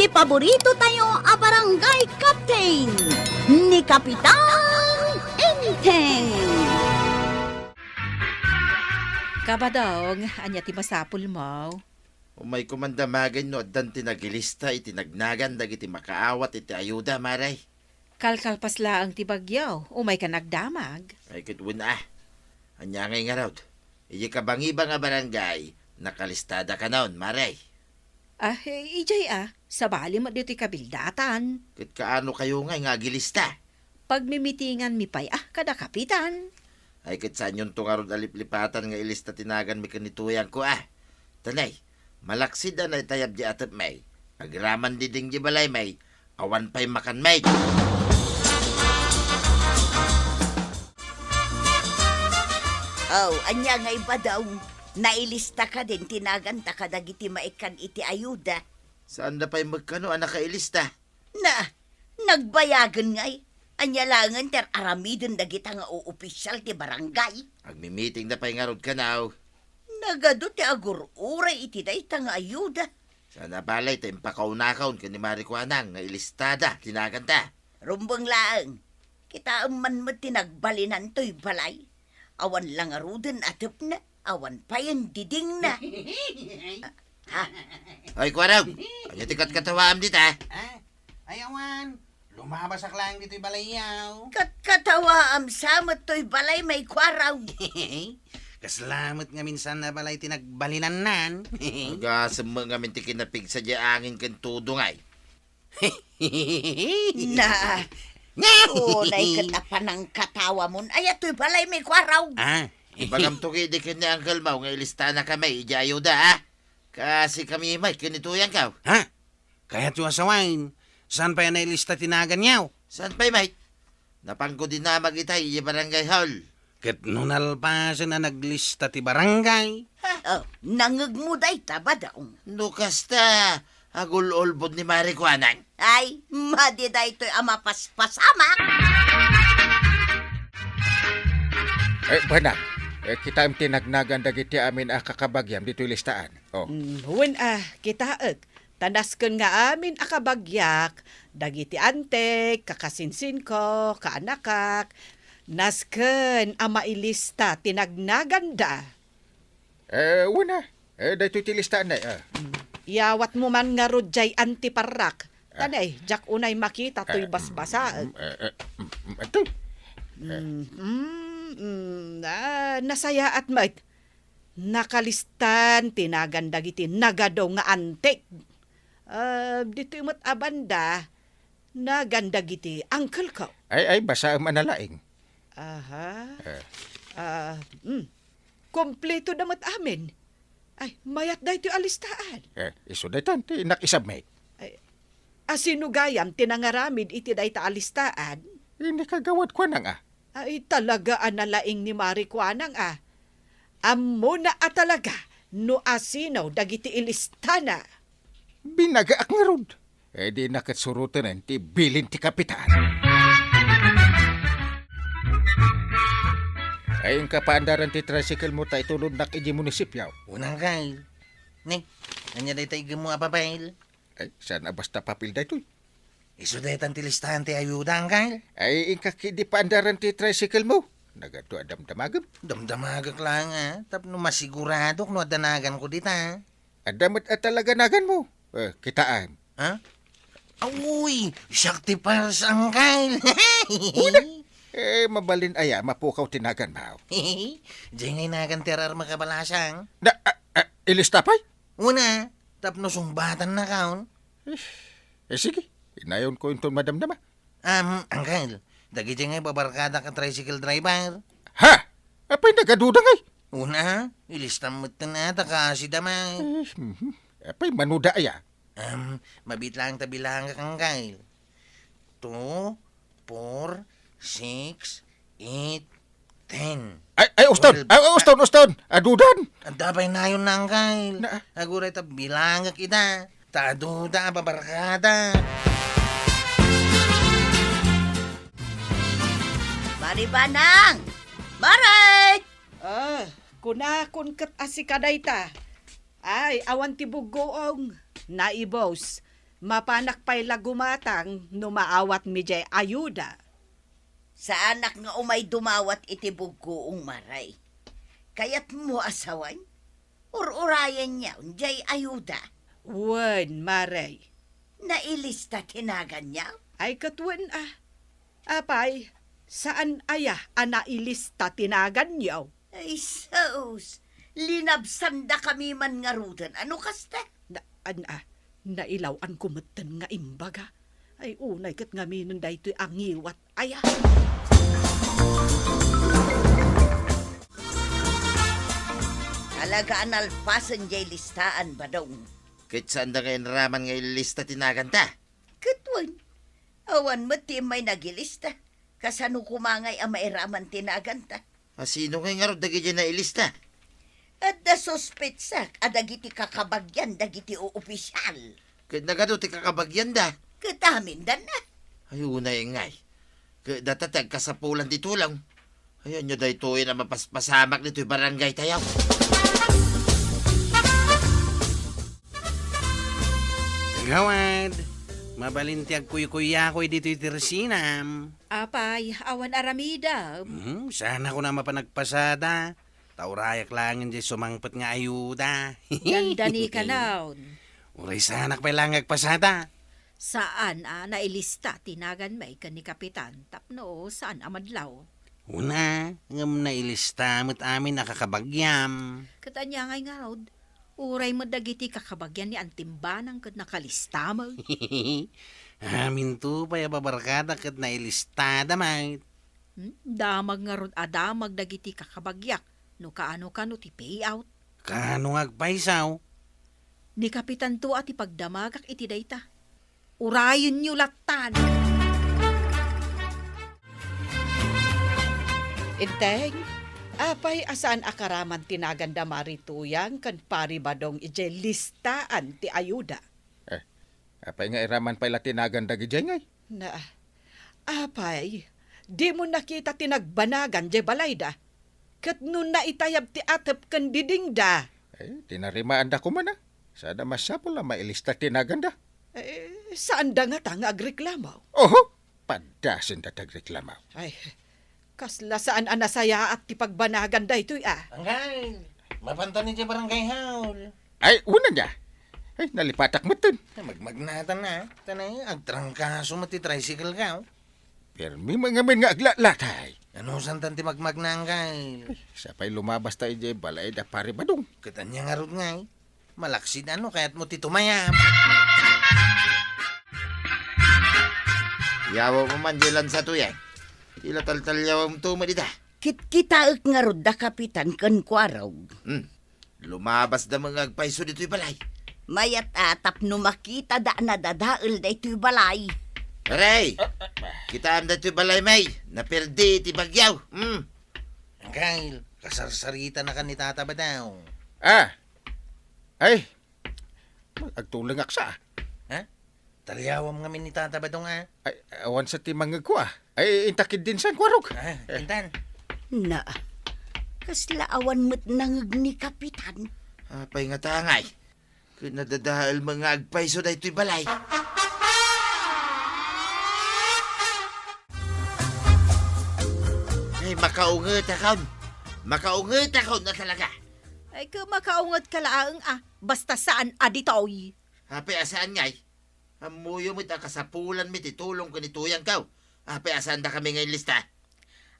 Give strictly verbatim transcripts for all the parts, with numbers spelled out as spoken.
Paborito tayo a barangay captain, ni Kapitan Enteng. Kabadong, ania ti masapulmo? Umayko man damagen no addan ti nagilista iti nagnagan dagiti makaawat iti ayuda, Mare. Kalkalpas laeng ti bagyo, umayka nagdamag. Ay, ket wen a. Ania ngay ngarud? Idiay kabangibang a barangay, nakalistadakanon, Mare. Ah, eh, idiay a, sabali met ditoy kabildatan. Ket kaano kayo ngay nga agilista? Pagmimitinganmi pay a kada kapitan. Ay, ket saanyonto ngarud a liplipatan nga ilista ti naganmi ken ni tuyangko a. Tanay, malaksid a naitayab di atepmi. Agraman diding di balaymi, awan pay makanmi. Oh, ania ngay, Badong? Nailista kadin ti naganta kadagiti maikkan iti ayuda? Saanda pay met kano a nakailista? Na, nagbayagen ngay. Ania laengen ti ar-aramiden dagita nga oopisial ti barangay? Agmimitingda pay ngarud kanaw. Nagadu ti agur-uray iti dayta nga ayuda. Saan a balay ta impakaunakon ken ni Mari Kuanang nga ilistada ti naganta. Rumbeng laeng. Kitaem man met ti nagbalinan toy balay. Awan la ngaruden a tepna, awan payen didingna. Ha? Ay, Kuarang, ania ti katkatawaam dita? Ah, ay, awan. Lumabasak laeng ditoy balayyaw. Katkatawaam sa met toy balaymi, Kuarang. Kasla met ngamin saan a balay ti nagbalinannan. Agasem met ngamin ti kinapigsa diay angin ken tudong ay. Na. Unay ket a panangkatawamon. Aya toy balaymi, Kuarang. Ah. Ibagamto ketdi ken ni Uncle Mau nga ilistanakami idiay ayuda, a? Kasikami met ken ni tuyangko. Ha? Kayatyo a sawen, saan pay a nailista ti naganyo? Saan pay met? Napanko dinamag itay idiay barangay hall. Ket no nalpasen a naglista ti barangay? Oh, nangngegmo dayta, Badong. No kasta, agul-ulbod ni Mari Kuanang. Ay, madi daytoy a mapaspasamak. Eh, Banag, eh, kitaem ti nagnagan dagiti amin a kakabagiam ditoy listaan. Oh. Mm, wen a, kitaek. Ta nasken nga amin a kabagiak, dagiti antek, kakasinsinko, kaanakak, nasken a mailista ti nagnaganda. Eh, wen a. Eh, daytoy ti listaanna, eh. Mm. Iyawatmo man ngarud diay antiparrak. Ah. Tanay, diak unay makita toy basbasaek. Mm, eh, eh, mm, mm, ito. Eh. Mm, mm, mm, ah, nasayaat met. Nakalistan ti nagan dagiti nagadu nga antik. Ah, ditoy met a banda, nagan dagiti uncle ko. Ay, ay, basaem a nalaing. Aha. Eh. Ah, mm. Kompleto da met amin. Ay, mayat daytoy a listaan. Eh, isu daytan ti innak isubmit. Ay, asino gayam ti nangaramid iti dayta a listaan? Ini kagawad Kuanang a. Ay, talaga a nalaing ni Mari Kuanang a. Ammona a talaga no asino dagiti ilistana. Binagaak ngarud. Eh, dina ket surotenen ti bilin ti kapitan. Ay, inka paandaran ti tricycle mo ta itulodnak iti munisipyo. Unang kay. Ne, ania dayta igemmo a papel? Ay, saan a basta papel daytoy? Isu daytan ti listahan ti ayuda, Angkal. Ay, inka ketdi paandaran ti tricycle mo. Nagadu a damdamagem. Damdamagek laeng, a, tapno masiguradok no adda naganko dita. Adda met a talaga naganmo. Eh, kitaem. Ha? Awi, siak ti pars, Angkal. Una. Eh, mabalin aya, mapukaw ti naganmo. Diay ngay nagan ti ar-armek a balasang. Na, ah, ah, ilista pay? Una, tapno sungbatan na kaon. Eh, eh, sige. Inayonko inton madamdama. Am, Angkal, dagiti ngay babarkadak a tricycle driver. Ha? Apay nagaduda ngay? Una, ilistam met ten ata kasi damay. Eh, mhm. Apay manuda aya? Am, mabit lang ta bilangak, Angkal. Two, four, six, eight, ten. Ay, ay, uston! Twelve. Ay, ay, uston, uston! Adudan! Adda pay nayon na, Angkal. Na- Aguray ta bilangak ida. Ta aduda a babarkada. Mari Banang! Mari! Ah, kunakon ket a sika dayta. Ay, awan ti buggoong. Naibos. Mapanak pay la gumatang no maawatmi jay ayuda. Saanak nga umay dumawat iti buggoong, Maray. Kayatmo a sawen? Ur-urayenyo jay ayuda. Wen, Maray. Nailista ti naganyo? Ay, ket wen a. Apay, saan aya a nailista ti naganyo? Ay, sus! Linabsandakami man ngaruden a no kasta. Na, an, ah, nailaw-anko metten nga imbaga. Ay, unay ket ngaminen daytoy a ngiwat aya. Talaga a nalpasen jay listaan, Badong. Ket saanda nga inraman nga ilista ti naganta? Ket wen, awan met ti immay nagilista. Kasano koma ngay a mairaman ti naganta? A sino ngay ngarud dagidiay nailista? Adda suspetsak a dagiti kakabagian dagiti oopisial. Ket nagadu ti kakabagianda? Ket amindanna. Ay, unay ngay. Ket data ti agkasapulan ti tulong. Ay, ania daytoyen a mapaspasamak ditoy barangay tayo? Gawad, mabalin ti agkuykuyakoy ditoy ti resinam. Apay, awan aramidem. Hmm, saan ako na mapan agpasada. Ta urayak laengen diay sumangpet nga ayuda. Dandani ka naon. Uray saanak pay laeng nga agpasada. Saan a nailista ti naganmi ken ni Kapitan tapno saan a madlaw. Una, ngem nailista met amin a kakabagiam. Ket ania ngay ngarud? Uray met dagiti kakabagian ni Antimbanang ket nakalista met. Aminto pay a babarkada ket nailistada met. Hmm? Damag ngarud a damag dagiti kakabagiak no kaano-kano ti payout. Kaano nga agpayso? Ni Kapitanto a ti pagdamagak iti dayta. Urayenyo lattan. Enteng, apay a saan a karaman ti naganda Mari Tuyang ken Pari Badong idiay listaan ti ayuda? Eh, apay nga iraman pay la ti nagan dagidiay ngay? Na, apay, dimo nakita ti nagbanagan diay balayda? Ket no naitayab ti atep ken didingda? Eh, tinarimaanda koma na. Sada masapul a mailista ti naganda. Eh, saanda ngata nga agreklamo? Oho, padasenda ti agreklamo. Ay, kasla saan a nasayaat ti pagbanagan daytoy a. Anggail, mapantan idiay barangay hall. Ay, unan niya. Ay, nalipatak metten. Ay, magmagnatan na. Tanay, agtrangkaso met ti tricycle ka, oh. Permi man ngamin nga aglatlatay. Ano santan ti magmagna, anggail? Ay, sapay lumabas ta idiay balay da Pari Badong. Ket ania ngarud ngay? Malaksid ano kayatmo ti tumayam? Yawa mo man, Jelan, sa tuyan. Tila taltalyawam to, madida. Kitkitaek ngarud da Kapitan ken Kuarog. Hmm. Lumabas da met nga agpayso ditoy balay. Mayat a tapno makita da a nadadael daytoy balay. Pare! Ah, ah, ah. Kitaem daytoy balay, may. Naperdi ti bagyaw. Hmm. Anggail, kasarsarita na kan ni Tata Badong. Ah! Ay! Agtulengak sa. Ha? Talyawam ngamin ni Tata Badong, ah. Ay, awan sa ti mangegko, ah. Ay, intakid din san, Kuarog. Ah, eh. Intan. Na, kasla awan met nangeg ni Kapitan. Apay nga tangay? Ket nadadael met nga agpayso daytoy balay. Ay, makaunget akon. Makaunget akon na talaga. Ay, ket makaunget ka laeng, ah. Basta saan a ditoy. Apay a saan ngay? Ammoyo met a kasapulanmi ti tulong ken ni Tuyangko. Apay a saandakami nga inlista?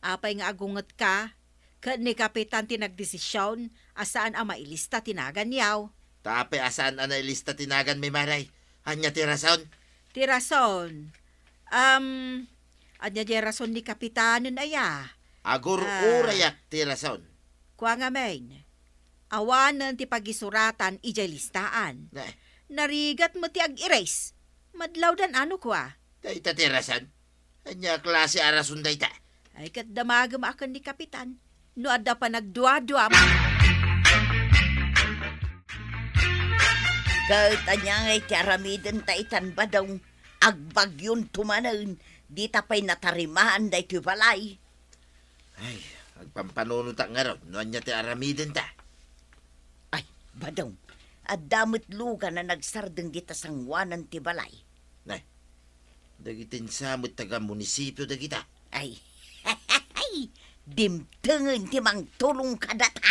Apay nga agungetka? Ket ni Kapitan ti nagdesision a saan a mailista ti naganyo. Ta apay a saan a nailista ti naganmi, Maray? Ania ti rason? Ti rason? Um, ania diay rason ni Kapitanen aya? Agur-urayak ti rason. Kua ngamin, awanen ti pagisuratan idiay listaan. Eh. Narigat met ti ag-erase. Madlawdan ano kua? Dayta ti rason? Ania a klase a rason dayta? Ay, ket damagem a ken ni Kapitan no adda panagduaduam. Ket ania ngay ti aramidenta itan, Badong? Agbagyon tumanen, dita pay natarimaan daytoy balay. Ay, agpampanunotak ngarud no ania ti aramidenta. Ay, Badong, Adda met lugan a nagsardeng dita sangoanan ti balay. Nay, dagiti sa met taga-munisipio dagita. Ay, dimtengen ti mangtulong kadata.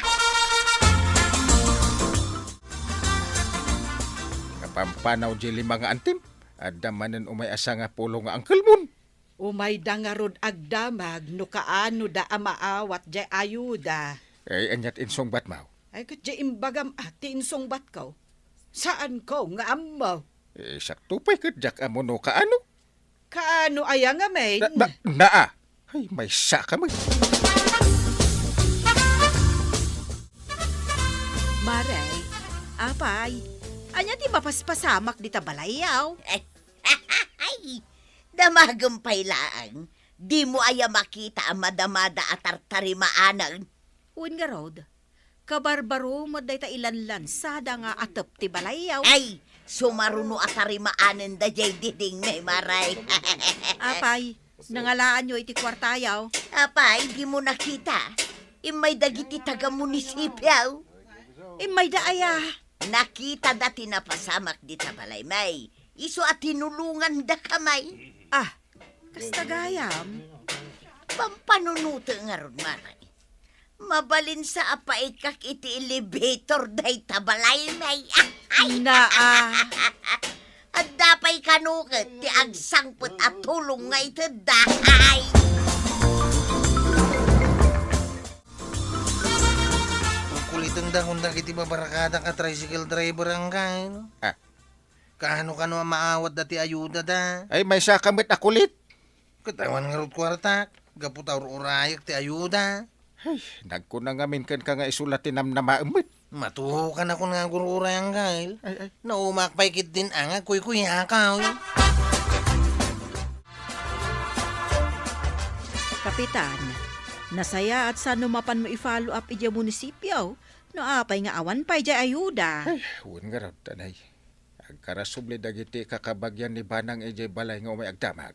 Kapampanaw diay lima nga antim, adda manen umay a sangapulo nga angkelmon. Umayda ngarud agdamag no kaanoda a maawat diay ayuda. Ay, ania ti insungbatmo? Ay, ket diay imbagam a ti insungbatko. Saanko nga ammo. Eh, sakto pay ket diak ammo no kaano. Kaano aya ngamin? Na, na, naa. Ay, maysaka met. Mare, apay, ania ti mapaspasamak dita balayyo? Ay, damagem pay laeng. Dimo aya makita a madamada a tartarimaanen? Wen ngarud, kabarbaro met dayta ilanlansada nga atep ti balayyo. Ay, sumaruno a tarimaanenda diay diding, Mare. Apay, nangalaanyo iti kuartayo? Apay, dimo nakita? Immay dagiti taga-munisipio. Immayda aya? Nakitada ti napasamak dita balay, May. Isu a tinulongandaka, May. Ah, kasta gayam? Pampanunotek ngarud, Mare. Mabalin sa a paikkak iti elevator dayta balay, May. Ay! Naa. Adda pay kano ket ti agsangpet a tulong nga itedda. Ay! Kulkulitenda kun dagiti babarakadak a tricycle driver, anggayo. Ah. Kaano-kano a maawatda ti ayudada? Ay, maysaka met a kulit. Ket awan ngarud kuartak, gapu ta ur-urayak ti ayuda. Ay, nagkuna ngamin kenka nga isu la ti namnamaem met. Matukanak nga agur-uray, anggayo. Ay, ay. Naumaak pay ketdin nga agkuykuyakaw. Kapitan, nasayaat sa no mapanmo i-follow up idiay munisipio, no apay nga awan pay diay ayuda. Ay, wen ngarud, anay. Agkarasubli dagiti kakabagian ni Banang idiay balay nga umay agdamag.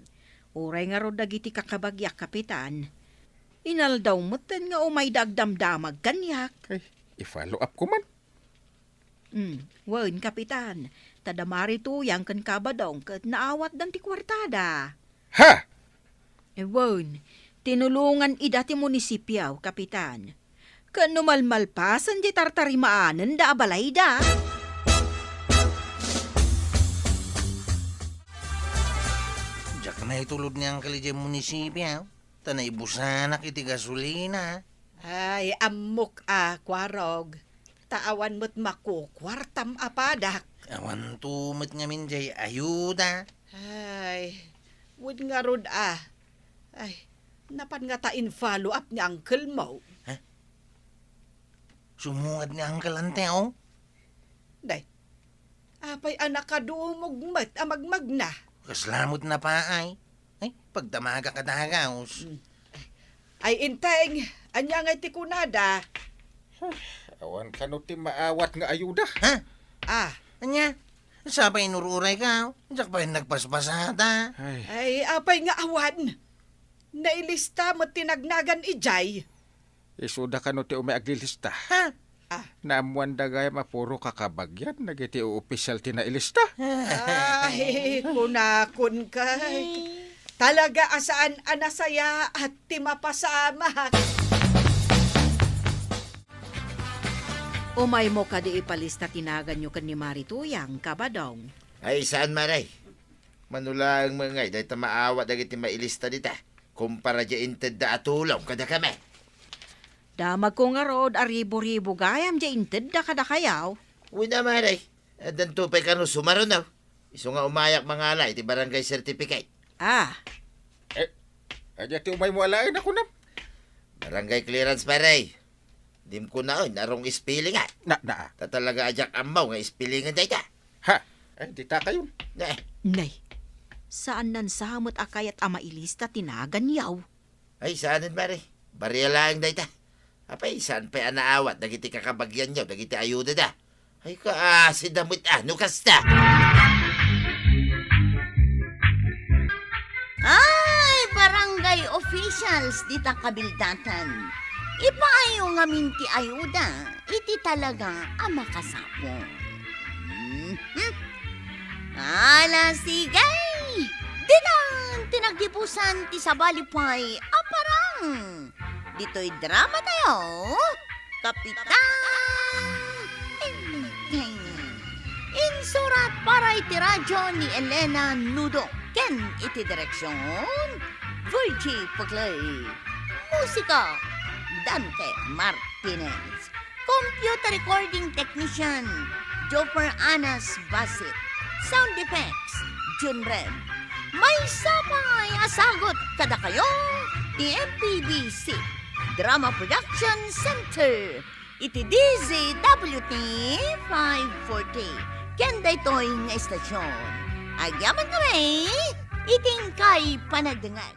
Uray ngarud dagiti kakabagiak, Kapitan. Inaldaw metten nga umayda agdamdamag kaniak. Ay, i-follow up ko man. Hmm, wen, Kapitan. Ta da Mari Tuyang ken Kabadong ket naawatdan ti kuartada. Ha! Eh, wen, tinulongan ida ti munisipio, Kapitan. Ket no malmalpasen diay tartarimaanenda a balayda. Diak naitulod ni Uncle idiay munisipio, ta naibusanak iti gasolina. Ay, ammok a, Kuarog. Ta awan met makukuartam a padak. Awanto met ngamin diay ayuda. Ay, wen ngarud a. Ay, napan ngata in-follow up ni uncle mo? Ha? Sumungad ni Uncle Anteo? Day, apay a nakadumog met a magmagna? Kasla met napaay. Ay, pagdamagak a dagaus. Hmm. Ay, Inteng, ania ngay ti kunada? Awan kano ti maawat nga ayuda. Ha? Ah. Ania? Sa pay inur-urayka, diak pay nagpaspasata. Ay. Ay, apay nga awan? Nailista met ti nagnagan idiay. Isuda kano ti umay aglilista? Ha? Ah. Naammoanda gayam a puro kakabagian dagiti opisyal ti nailista. Ay, kunakon kay. Talaga a saan a nasayaat ti mapasamak. Umaymo kadi ipalista ti naganyo ken ni Mari Tuyang, Kabadong. Ay, saan, Mare? Mano laeng met ngay dayta maawat dagiti mailista dita, kumpara diay intedda a tulong kadakami. Damagko ngarud a ribu-ribu gayam diay intedda kadakayo. Wen a, Mare, addanto pay kano sumaruno. Isu nga umayak mangala iti barangay certificate. Ah. Eh, ania ti umaymo alaen a kunam? Barangay clearance, Mare. Dim kunaen a wrong spelling, ah. Na, na. Ta talaga a diak ammo nga spellingan dayta. Ha? Ay, dita kayon. Eh. Nay, saan nan sa met a kayat a mailista ti naganyo? Ay, saanen, Mare. Barria laeng dayta. Apay, saan pay a naawat dagiti kakabagianyo, dagiti ayudada? Ay, kaasi da met, ah, no kasta. Ay, barangay officials dita kabildatan. Ipaayo ngamin ti ayuda iti talaga a makasapul. Ala, sige! Ditan ti nagdibusan ti sabali pay a parang. Ditoy drama tayo, Kapitan Enteng. Insurat para iti radyo ni Elena Nudo ken iti direksyon, Virgie Puglay. Musika, Dante Martinez. Computer recording technician, Joffer Anas Basit. Sound effects, Jun Red. Maysa pay a sagut kadakayo ti M P B C Drama Production Center iti D Z W T five forty ken daytoy nga estasyon. Agyaman kami iti inkay panagdengngeg.